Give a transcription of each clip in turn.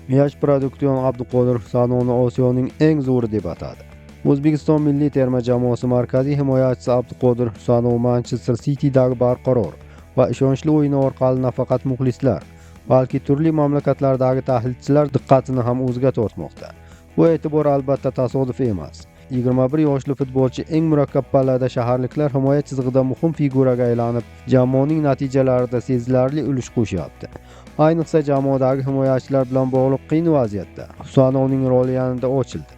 Myach Production Abduqodir Husanovni Osiyoning eng zo'ri deb atadi. O'zbekiston milliy terma jamoasi markaziy himoyachisi Abduqodir Husanov Manchester City'dagi barqaror va ishonchli o'yini orqali nafaqat muxlislar, balki turli mamlakatlardagi tahlilchilar diqqatini ham o'ziga tortmoqda. Bu e'tibor albatta tasodif emas. 21 yoshli futbolchi eng murakkab pallada shaharliklar himoya chizig'ida muhim figuraga aylanib, jamoaning natijalarida sezilarli ulush qo'shyapti. Ayniqsa jamoadagi himoyachilar bilan bog'liq qiyin vaziyatda Husanovning roli yanada ochildi.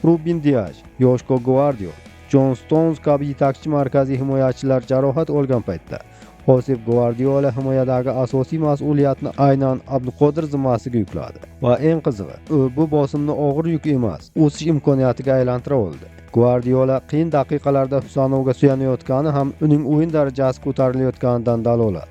Ruben Dias, Yoshko Gvardiol, Jon Stones kabi yetakchi markaziy himoyachilar jarohat olgan paytda Josep Gvardiola himoyadagi asosiy mas'uliyatni aynan Abduqodir zimmasiga yukladi. Va eng qizig'i, u bu bosimni og'ir yuk emas, o'sish imkoniyatiga aylantira oldi. Gvardiola qiyin daqiqalarda Husanovga suyanayotgani ham uning o'yin darajasi ko'tarilayotganidan dalolat.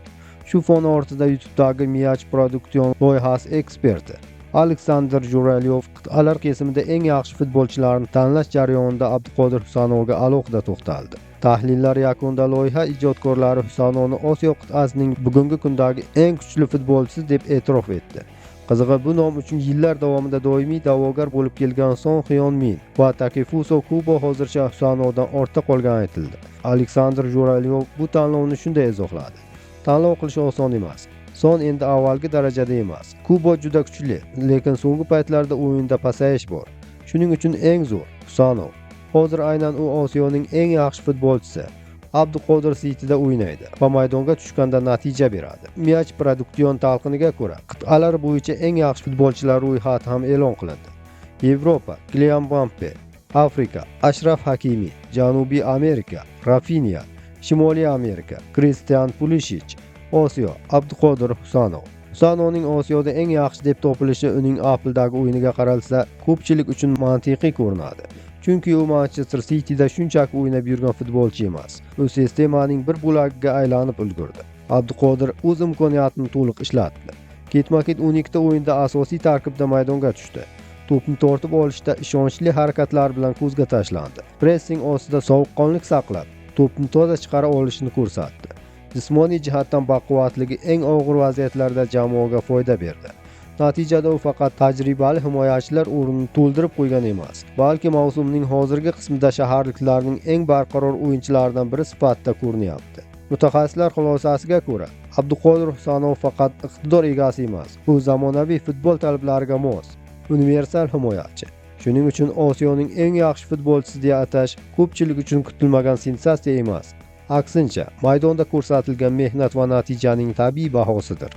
Shu fon ortida YouTube'dagi Myach Production loyihasi eksperti Aleksandr Juralyov qit'alar kesimida eng yaxshi futbolchilarni tanlash jarayonida Abduqodir Husanovga alohida to'xtaldi. Tahlillar yakunida loyiha ijodkorlari Husanovni Osiyo qit'asining bugungi kundagi eng kuchli futbolchisi deb e'tirof etdi. Qizig'i, bu nom uchun yillar davomida doimiy da'vogar bo'lib kelgan Son Hyon Min va Takefusa Kubo hozircha Husanovdan ortda qolgani aytildi. Aleksandr Juralyov bu tanlovni shunday izohladi: Tanlov qilish oson emas. Son endi avvalgi darajada emas. Kubo juda kuchli, lekin so'nggi paytlarda o'yinda pasayish bor. Shuning uchun eng zo'r Husanov. Hozir aynan u Osiyoning eng yaxshi futbolchisi. Abduqodir Cityda o'ynaydi va maydonga tushganda natija beradi. Myach Production talqiniga ko'ra, qit'alar bo'yicha eng yaxshi futbolchilar ro'yxati ham e'lon qilindi. Yevropa: Kilian Mbappe, Afrika: Ashraf Hakimi, Janubiy Amerika: Rafinha, Shimoliy Amerika: Kristian Pulishich, Osiyo: Abduqodir Husanov. Husanovning Osiyoda eng yaxshi deb topilishi uning APLdagi o'yiniga qaralsa, ko'pchilik uchun mantiqiy ko'rinadi. Chunki u Manchester Cityda shunchaki o'ynab yurgan futbolchi emas. U sistemaning bir bo'lagiga aylanib ulgurdi. Abduqodir o'z imkoniyatini to'liq ishlatdi. Ketma-ket 12 ta o'yinda asosiy tarkibda maydonga tushdi. To'pni tortib olishda ishonchli harakatlar bilan ko'zga tashlandi. Pressing ostida sovuqqonlik saqlab, to'pni toza chiqara olishini ko'rsatdi. Jismoniy jihatdan baquvvatligi eng og'ir vaziyatlarda jamoaga foyda berdi. Natijada u faqat tajribali himoyachilar o'rnini to'ldirib qo'ygan emas, balki mavsumning hozirgi qismida shaharliklarning eng barqaror o'yinchilaridan biri sifatida ko'rinyapti. Mutaxassislar xulosasiga ko'ra, Abduqodir Husanov faqat iqtidor egasi emas, u zamonaviy futbol talablariga mos, universal himoyachi. Shuning uchun Osiyoning eng yaxshi futbolchisi deya atash ko'pchilik uchun kutilmagan sensatsiya emas. Aksincha, maydonda ko'rsatilgan mehnat va natijaning tabiiy bahosidir.